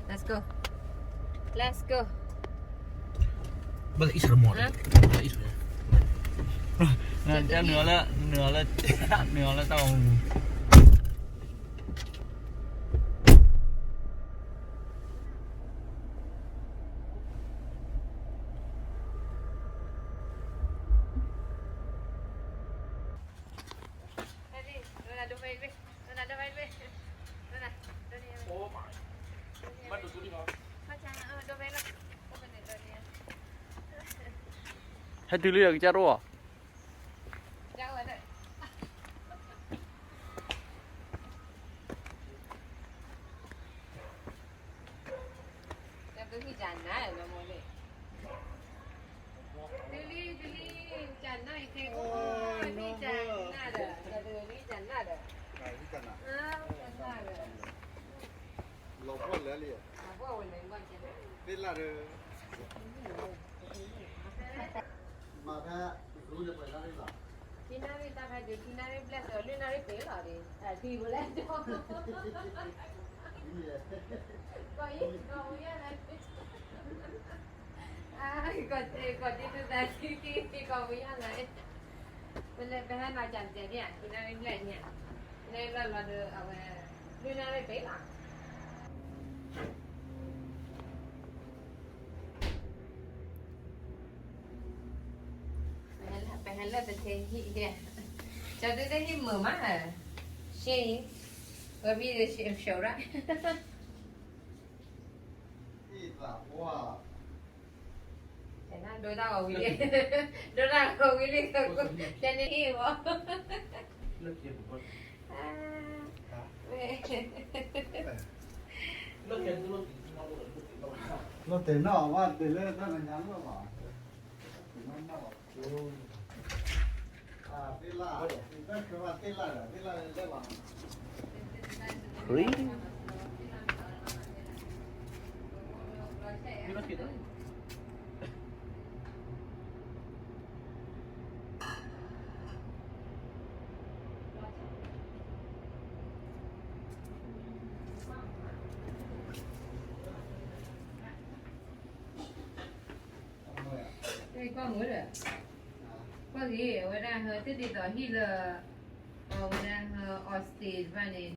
Let's go. Let's go. ဘၣ်သးအံၣ်စရမီၣ်, ဘၣ်သးအံၣ်စရမီၣ်, နနုာ်အီၤလၢ, နနုာ်အီၤလၢ, နနုာ်အီၤလၢတၢ်ဂီၤမူ. ဟဲတုၤလံဒီးကစၢ်ရိၣ်ဧါ. လီၤဘီၣ်လဲၣ်လံ, သ့ၣ်လၣ်ဒီး, မၤဖဲ, ခံနၣ်ရံၣ်တၢ်ဖဲဒုး ခံနၣ်ရံၣ်ဘျဲၣ်စၢၤ လွံၢ်နၣ်ရံၣ်ပ့ၤလီၤဒီး, ထံဖိလဲၣ်, ကီးယံၤကီးဝံၤယါလဲၣ်, ကီးတ့တသးထံက့ၤ ကီးဝံၤယါလဲၣ်, ပလဲၤပဟဲနီၤကၠးတဲဒ်ဧါ ခံနၣ်ရံၣ်ဘျဲၣ်န့ၣ်, လဲၤလီၤလီၤဒီးအဝဲ, လွံၢ်နၣ်ရံၣ်ပ့ၤလီၤ. ပဟဲလၢပတထံဟံၣ်ဒဲး, ကၠီဒုးတဟံၣ်မုာ်မး, ရှ့အံၤ, ဝဲဘံၣ်ဒီးရှ့ဖျိးရၣ်, ဒိတၢ်ဂီၤဝံၤလံ, ဒိတၢ်ဂီၤဝံၤလံ, တန့ၢ်ဟံၣ်ဝဲ လီၤတဲာ်နီၣ်ဘၣ်ဒ်လၢတၢ်မဲာ်ညါလီၤဘၣ်, သ့ၣ်လၣ်, သ့ၣ်လၣ်လၢဘၣ်, ကွၢ်မုာ်ဒီး, ကွၢ်ဂ့ၤ အဝဲဒၣ်ဟဲသ့ၣ်ဒ်သိးဟံၣ်လၢ, အဝဲဒၣ်ဟဲအီစတ့တဖၣ်န့ၣ်